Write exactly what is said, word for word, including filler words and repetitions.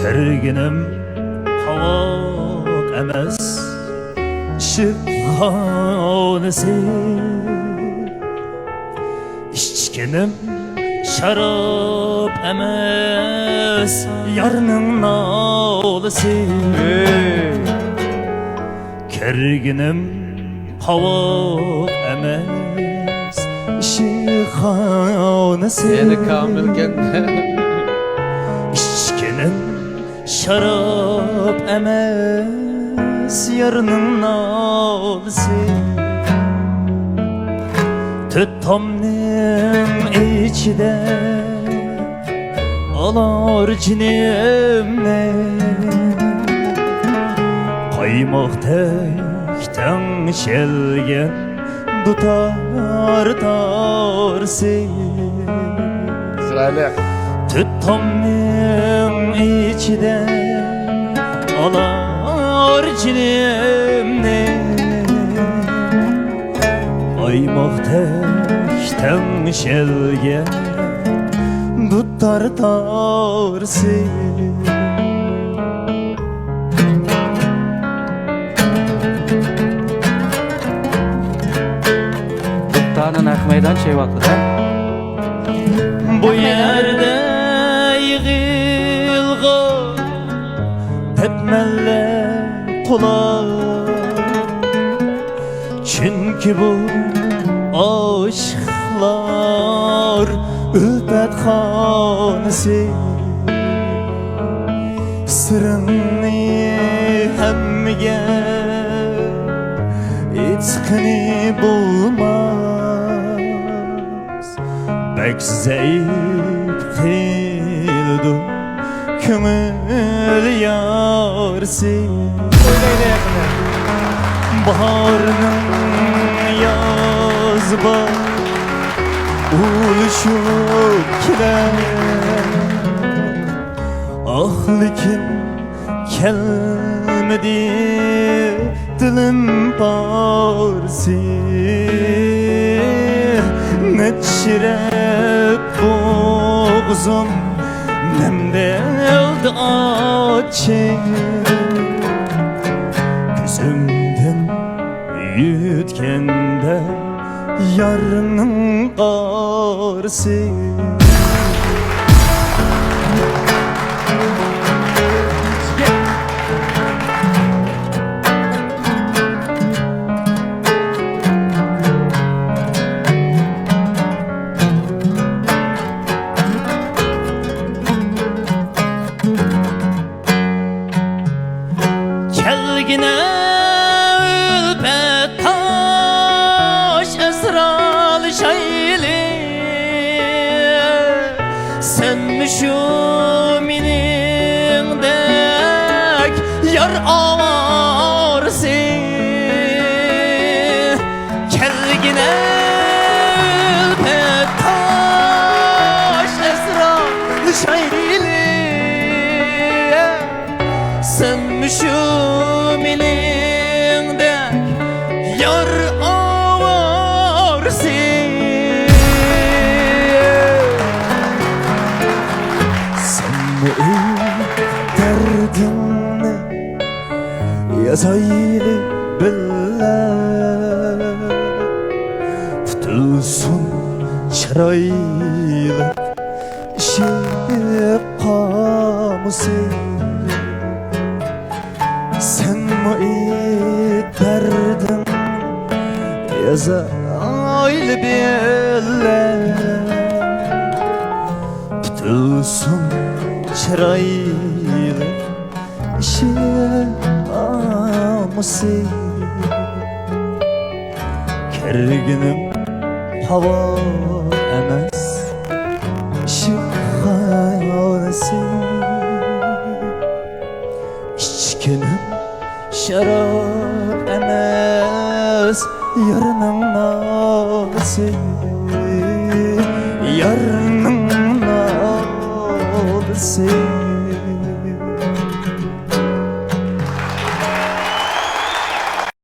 كىرگىنىم قاۋاق ئەمەس، ئىشىك خانىسى. ئىچكىنىم شاراب ئەمەس، يارنىڭ نالىسى. كىرگىنىم قاۋاق ئەمەس، ئىشىخانىسى. يەنە كامىلكەن. ئىچكىنىم شاراب ئەمەس، يارنىڭ نالىسى. تۆت تامنىڭ ئىچىدە ئالار جېنىمنى. قايماقتەك تەڭشەلگەن دۇتار تارسى. چىرايلىق. تۆت تامنىڭ ئىچىدە ئالار جېنىمنى. قايماقتەك تەڭشەلگەن دۇتار تارسى. دۇتارنى نەق مەيدان شەي ۋاقتىدا. بۇ يەردە يىغىلغان دەپمەنلەر قۇلار. چۈنكى بۇ ئاشىقلار ئۈلپەتخانىسى. سىرىڭنى ھەممىگە ئېيتقىنى بولماس. بەك زەئىپ قىلىدۇ كۆڭۈل يارىسى. باھارنىڭ ياز باغرى ئۇلىشىپ كېلەر. ئاھ، لېكىن كەلمىدى دىلىم پارىسى. نەچچە رەت بوغۇزۇم نەم بولدى ئاچچىق. كۆزۈمدىن يۆتكەندە يارنىڭ قارىسى. كەلگىنە ئۈلپەت تاش ئەسرالىشايلى. سەنمۇ شۇ مېنىڭدەك يار ئاۋارىسى. كەلگىنە ئۈلپەت تاش ئەسرالىشايلى. سەنمۇ شۇ مېنىڭدەك يار ئاۋارىسى. سەنمۇ ئېيت دەردىڭنى، يازايلى بىللە. پۈتۈلسۇن چىرايلىق ئىشق قامۇسى. سەنمۇ ئېيت دەردىڭنى، يازايلى بىللە. پۈتۈلسۇن چىرايلىق ئىشق قامۇسى. كىرگىنىم قاۋاق